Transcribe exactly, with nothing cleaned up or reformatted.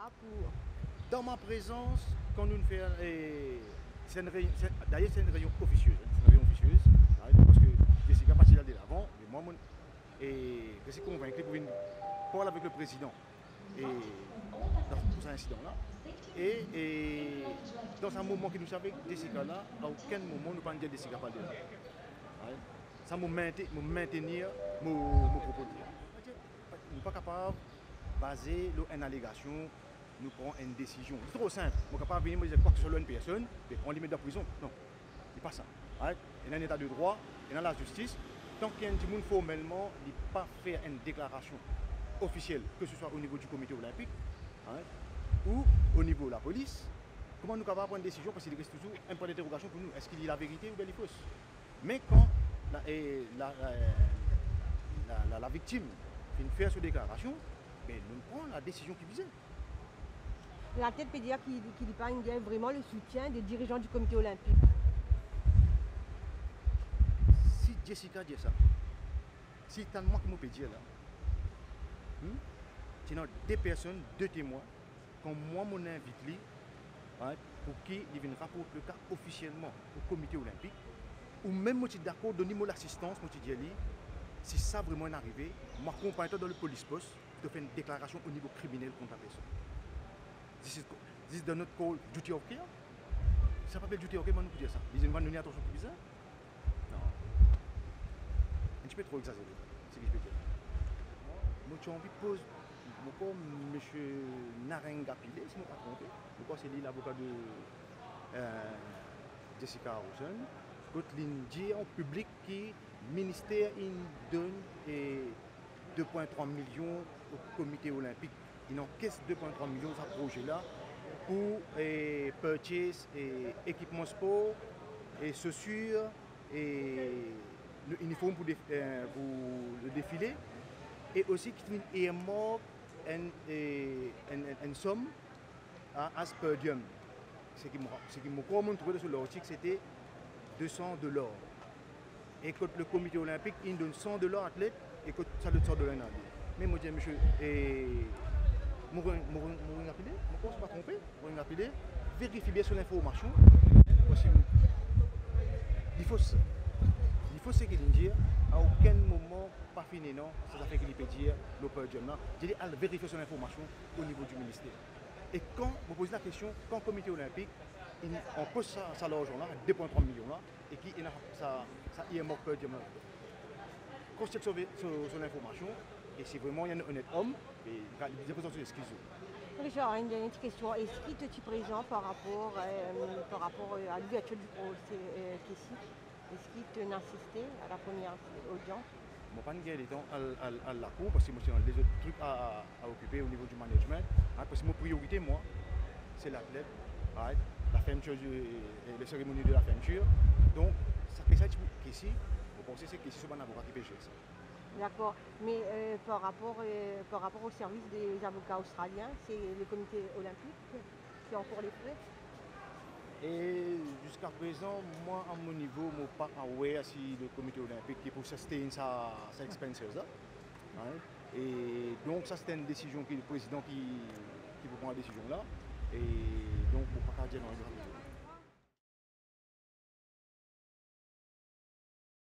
Pou... Dan ma prezans, kan nou fer, eh, se enn reynion, se, dayer se enn reynion ofisiez, hein, se enn reynion ofisiez, right? Parski Jessica pa ti al delavan, me mwa, mo, eh, resi konvink li pou vinn parl avek le prezidan, eh, dan, pou sa insidan la. E, eh, dan sa moman ki nou ti avek Jessica la, a okenn moman nou pa'nn dir Jessica pa al delavan. Right? Sa mo minte-, mo mintenir mo, mo propo dir. Nou pa kapav baze lor enn alegasion, nou pran enn desizion. Li tro sinp. Mo kapav vini, mo dir kwakeseswa lor enn personn, be pran li, met dan prizon. Non, li pa sa. Right? Ena enn eta de drwa, ena lazistis. Tan ki enn dimoun formelman li pa fer enn deklarasion ofisiel, ke se swa o nivo di Komite Olinpik, right, ou o nivo lapolis, kouma nou kapav pran enn desizion? Parski li res touzour enn pwin dinterogasion pou nou. Eski li laverite oubien li fos? Me kan la, eh, la, eh, la, la, laviktim finn fer so deklarasion, be nou pran ladesizion ki bizin. Latet pe dir ki, ki li pa'nn gagn vreman le soutien de dirizan di Komite Olinpik. Si Jessica dir sa, si tann mwa ki mo pe dir la, hmm? Ti ena de personn, de temwin, kan mwa mo invit li, right, pou ki li vinn raport le ka ofisielman o Komite Olinpik, ou mem mo ti dakor donn li mo lasistans, mo ti dir li, si sa vreman inn arive, mo akonpagn twa dan le police post, to fer enn deklarasion o nivo kriminel kont lapersonn. This is, this is the not called duty of care. Sa pa apel duty of care, mo nou pou dir sa. Li dir nou pa donn li atansion ki bizin. Non. Enn tipe tro egzazere, seki li pe dir. Mo ti anvi poz, mo krwar Misie Narenga Pillay, si mo pa tronpe, mo krwar se li lavoka de, eh, Jessica Rosen, kot li'nn dir an piblik ki minister inn donn, eh, de pwin trwa milion o Komite Olinpik. Inn ankes de pwin trwa milion sa proze la pou, eh, purchase, eh, ekipman spor, eh, sosir, eh, le iniform pou def-, eh, pou le defile, e osi ki finn earmark enn, eh, enn, enn, enn som a, as per diem. Seki mo, seki mo krwar mo'nn trouve dan so lartik, sete de san dolar. E kot le Komite Olinpik inn donn san dolar atlet, e kot sa lot san dolar inn ale? Me mo dir, misie, eh, Morin, Morin, Morin Apile, mo krwar si mo pa tronpe, Morin Apile, verifie bien so linformasion. Parski li fos. Li fos seki li'nn dir, a okenn moman pa finn ena sa zafer ki li pe dir lor per diem la. Dir li al verifie so linformasion o nivo di minister. E kan mo poz li lakestion, kan Komite Olinpik inn anpos sa, sa larzan la, de pwin trwa milion la, e ki ena sa, sa earmark per diem la, cross check so, so, so linformasion, e si vreman li enn onet om, e li, li prezant so exkiz. Richard, enn dernie ti kestion. Eski to ti prezan par rapor, eh, par rapor, eh, a louvertir di prose, eh, kesi? Eski to'nn asiste a la première audience? Mo pa'nn gagn letan al, al, al lakour, parski mo ti ena lezot trik a, a, a okipe o nivo di management, ah, parski mo priorite mwa, se latlet, right? La fermeture du, eh, le cérémonie de la fermeture. Donk, sa, kesi, kesi, mo panse se kesi so bann avoka ki pe zer sa. Dakor. Me, eh, par rapor, eh, par rapor o servis de zavoka ostralien, se le Komite Olinpik ki ankor le fre? E ziska prezan, mwa, a mo nivo, mo pa aware si le Komite Olinpik ki pou sustain sa, sa expenses la. Hein? E donk, sa, se enn desizion ki le prezidan ki, ki pou pran desizion la. E donk, mo pa kav dir nanye.